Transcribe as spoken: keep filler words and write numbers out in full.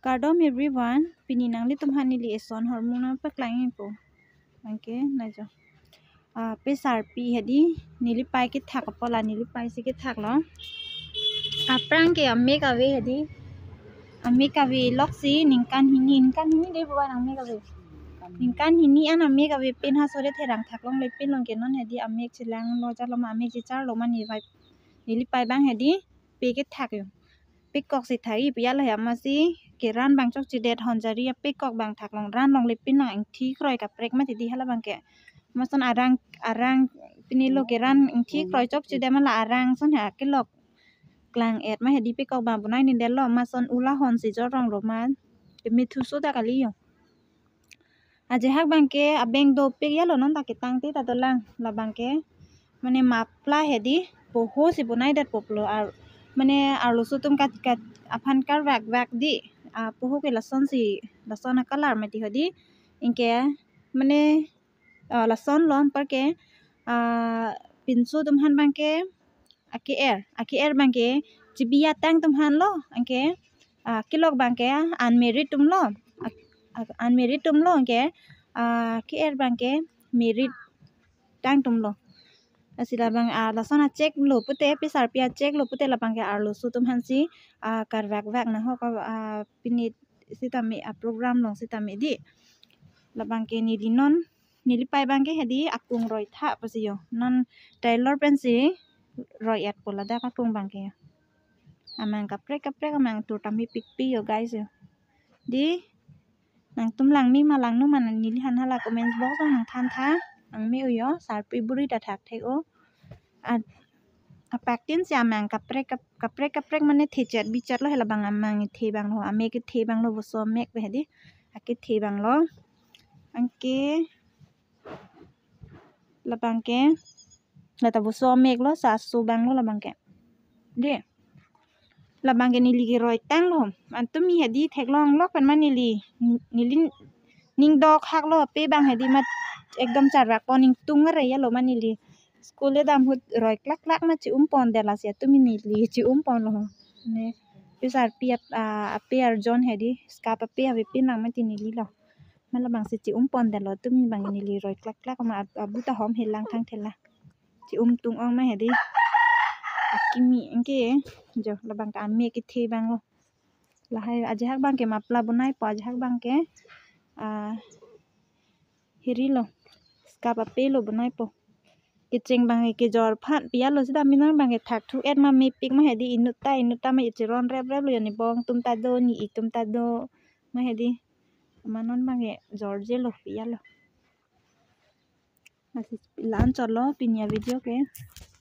Kardom everyone, pini nanglitum aphan neli eson ahormu nangpaklang-ipo. Anke, nangjo. Ah, pe sarpi hedi, neli pei kethak apot la, neli pei si kethaklo. Aphrang ke amek ave hedi. Amek ave loksi, ningkan hini, ningkan hini de bukan amek ave. Ningkan hini an amek ave pen ha sore therang thaklongle pen along ke non hedi amek chelanglo jalo ma amek checharlo ma neli pei, neli pei abang hedi, pe kethak yo. Pekok si thak-i pu ya lo he amatsi keran abang chokchedet honjari apekok abang thaklong ran longle pen nang ingthi kroi kaprek mati di hala abang ke. Amat ason arang, arang pini lo keran ingthi kroi chokchedet ma la arang ason he akelok klang-et ma hedi pekok abang bonai nidetlo amat ason ula hon si jorong ro ma. Kemethu so ta kali yo. Ajahak abang ke abeng dopik ya lo non ta ketang te ta dolang labang ke. Mane mapla hedi poho si bonai det poplo ar mane arloso atum kat kat aphan karvakvak di. Ah, poho ke lason si lason a-colour mati hedi. Anke mane, ah, lason lo anparke, ah, pinso atum aphan abang ke ake-er, ake-er abang ke chebi atang atum aphan lo, anke, ah, kelok abang ke unmarried atum lo, ak-, ak-, unmarried atum lo, anke, ah, ake-er abang ke married tang atum lo. Lasi labang, ah, lason a-check lo pute, pe sarpi a-check lo pute labang ke arloso atum aphan si, ah, karvakvak nahok, ah, pini sitame a-program along sitame di. Labang ke neli non, neli pei abang ke hedi akung roi tha pusi yo. Non tailor pensi roi-etpo ladak akung abang ke yo. Amang kaprek kaprek amang tur tame pikpik yo guys yo. Di nangtum langme ma langno ma neli aphan hala comment box along nangthan tha. Nangme-o yo, sarpi buri ta thakthek-o. A, apaktin si amang kaprek kap-, kaprek kaprek mane thechet bichet lo he labang amang kethe abang lo, amek kethe abang lo, voso amek pe hedi. Akethe abang lo. Anke labang ke, lata voso amek lo, sasu abang lo labang ke. De. Labang ke neli keroi tanglo. Antum mi hedi theklong lok pen ma neli, neli ning dokhak lo pe abang hedi mat ekdom charvakpo, ning tung are ya lo ma neli. School le dam ahut roi klak klak ma chi-um pon det lasi atum mi neli chi-um ponlo. Ne. Pe sarpi ap-, ah, ape arjon hedi, scarf ape ave pen nang mati neli lo. Ma labang si chi-um pon detlo atum mi abang neli roi klak klak ma ab-, abu ta hom helang thang thela. Chi-um tung ong ma hedi. Akimi anke jo labang ke amek kethe abang lo. Lahai ajahak abang ke mapla bonaipo ajahak abang ke, ah, hiri lo. Scarf ape lo bonaipo. Kecheng abang ke kejor aphan pi ya lo sita minon abang ke thakthuk-et ma mepik ma hedi inut ta inut ta ma ichiron rep rep lo yo ne bong atum ta do ne-i atum ta do ma hedi. Ma non abang ke jorje lo pi ya lo. Lasi la-an chotlo pini a-video ke.